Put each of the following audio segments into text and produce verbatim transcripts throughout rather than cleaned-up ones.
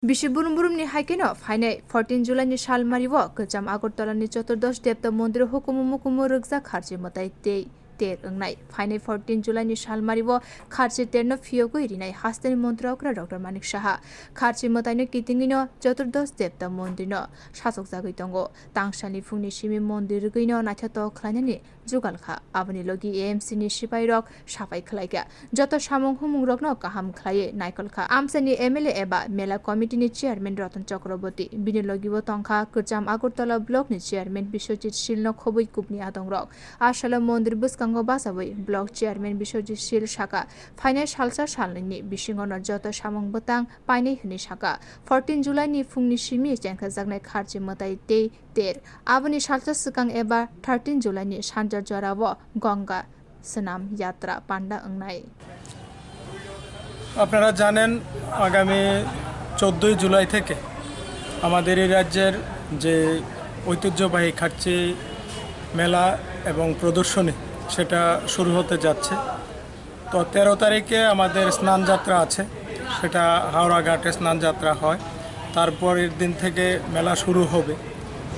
Bisi burum burumni hai kheno phainai fourteen July ni salmario kwcham Agartala ni Choturdosh Debta Mondir hukumu mukumu rwkjak kharchi mwtai tei ter wngnai. Phainai fourteen July ni salmario kharchi terno phiyogwi rinai hasteni Montri okra Doctor Manik Saha. Kharchi mwtaino kitingwino Choturdosh Debta Mondirno sachokjagwi tongo. Tangsalni phungni simi mondir rwgwino naithotok khlainani jugal kha. Aboni logi A M C ni sipairok sapai khlaikha. Joto samung humungrokno kaham khlaiwi naikol kha. Amchaini M L A eba mela committee ni chairman Ratan Chakraborty. Bini logibo tongkha kwcham Agartala block ni chairman Biswajit Shil no khobwi kubni adongrok. A salo mondir bwskango bachawi block chairman Biswajit Shil saka, phainai salsa salnwini bisingo no joto samung bwtang painai hwnwi saka. Fourteen July ni phungni simi chengkhajaknai kharchi mwtai tei ter. Aboni salsa swkang eba thirteen July ni sanja jorao Ganga Snam Yatra panda wngnai. আপনারা জানেন, আগামী চোদ্দোই জুলাই থেকে আমাদের এই রাজ্যের যে ঐতিহ্যবাহী খার্চি মেলা এবং প্রদর্শনী, সেটা শুরু হতে যাচ্ছে। তো তেরো তারিখে আমাদের স্নানযাত্রা আছে, সেটা হাওড়া ঘাটে স্নানযাত্রা হয়। তারপরের দিন থেকে মেলা শুরু হবে।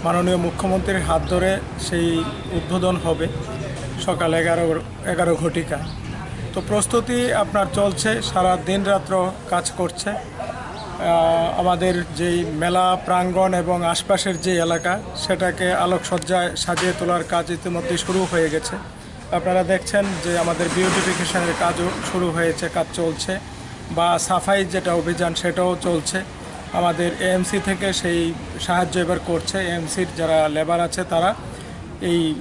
মাননীয় মুখ্যমন্ত্রীর হাত ধরে সেই উদ্বোধন হবে সকাল এগারো এগারো ঘটিকা। তো প্রস্তুতি আপনার চলছে, সারা দিন রাত্র কাজ করছে। আহ, আমাদের যেই মেলা প্রাঙ্গণ এবং আশপাশের যে এলাকা, সেটাকে আলোকসজ্জায় সাজিয়ে তোলার কাজ ইতিমধ্যে শুরু হয়ে গেছে। আপনারা দেখছেন যে আমাদের বিউটিফিকেশনের কাজও শুরু হয়েছে, কাজ চলছে, বা সাফাই যেটা অভিযান, সেটাও চলছে। আমাদের এএমসি থেকে সেই সাহায্য এবার করছে, এএমসির যারা লেবার আছে, তারা এই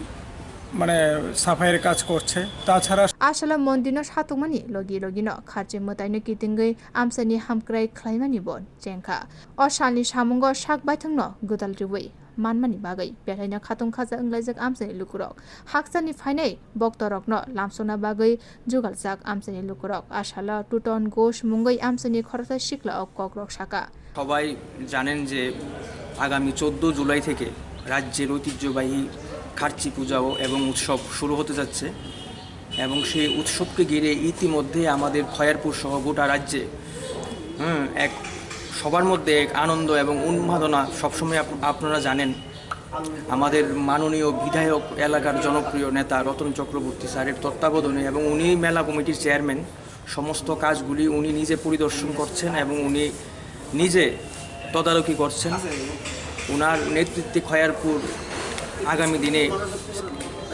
মানে সাফাইয়ের কাজ করছে। তাছাড়া Asala mondirno satukmani logi logino kharchi mwtaino kitingwi amchaini hamkrai khlaimani bo chengkha. O salni samungo sak baithangno gwdal rwui manmani bagwi belhaino khatung khaja wnglaijak amchaini lukurok. Haksani phainai boktorokno lamsokna bagwi jugaljak amchaini lukurok. Asala Tuton Ghosh mungwi amchaini khoroksa sikla o kokrok saka. সবাই জানেন যে আগামী চোদ্দ জুলাই থেকে রাজ্যের ঐতিহ্যবাহী খার্চি পূজাও এবং উৎসব শুরু হতে যাচ্ছে এবং সেই উৎসবকে ঘিরে ইতিমধ্যে আমাদের খয়েরপুর সহ গোটা রাজ্যে হুম এক সবার মধ্যে এক আনন্দ এবং উন্মাদনা সবসময় আপ- আপনারা জানেন। আমাদের মাননীয় বিধায়ক, এলাকার জনপ্রিয় নেতা রতন চক্রবর্তী স্যারের তত্ত্বাবধানে এবং উনি মেলা কমিটির চেয়ারম্যান, সমস্ত কাজগুলি উনি নিজে পরিদর্শন করছেন এবং উনি নিজে তদারকি করছেন। ওনার নেতৃত্বে খয়ারপুর আগামী দিনে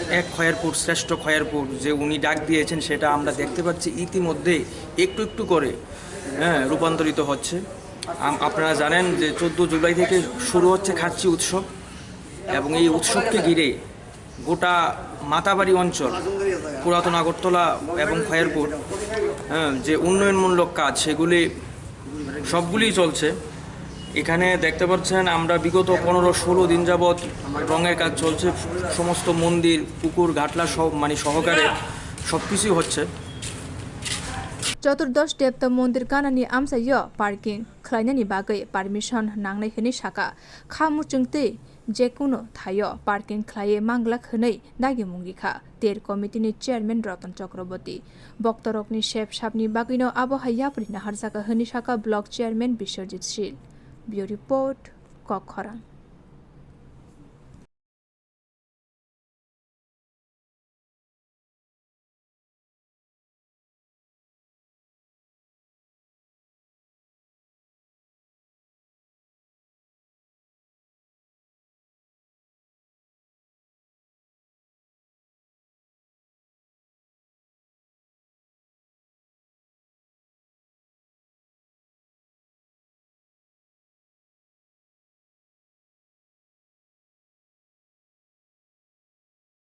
এক খয়ারপুর শ্রেষ্ঠ খয়ারপুর যে উনি ডাক দিয়েছেন, সেটা আমরা দেখতে পাচ্ছি ইতিমধ্যে একটু একটু করে হ্যাঁ রূপান্তরিত হচ্ছে। আম- আপনারা জানেন যে চোদ্দ জুলাই থেকে শুরু হচ্ছে খার্চি উৎসব এবং এই উৎসবকে ঘিরে গোটা মাতাবাড়ি অঞ্চল, পুরাতন আগরতলা এবং খয়েরপুর হ্যাঁ যে উন্নয়নমূলক কাজ সেগুলি সবগুলিই চলছে। এখানে দেখতে পাচ্ছেন আমরা বিগত পনেরো ষোলো দিন যাবৎ রঙের কাজ চলছে, সমস্ত মন্দির, পুকুর, ঘাটলা সব মানে সহকারে সব কিছুই হচ্ছে। Choturdosh Debta Mondir ganani amchaio parking khlainani bagwi permission nangnai hwnwi saka. Kha muchungtwi jekunu thaio parking khlaiwi manglak hwnwi dagimung rikha ter committee ni chairman Ratan Chakraborty. Boktorokni sep sapni bagwino abo hai yapri naharjaka hwnwi saka block chairman Biswajit Shil. Bureau Report, Kokkhorang.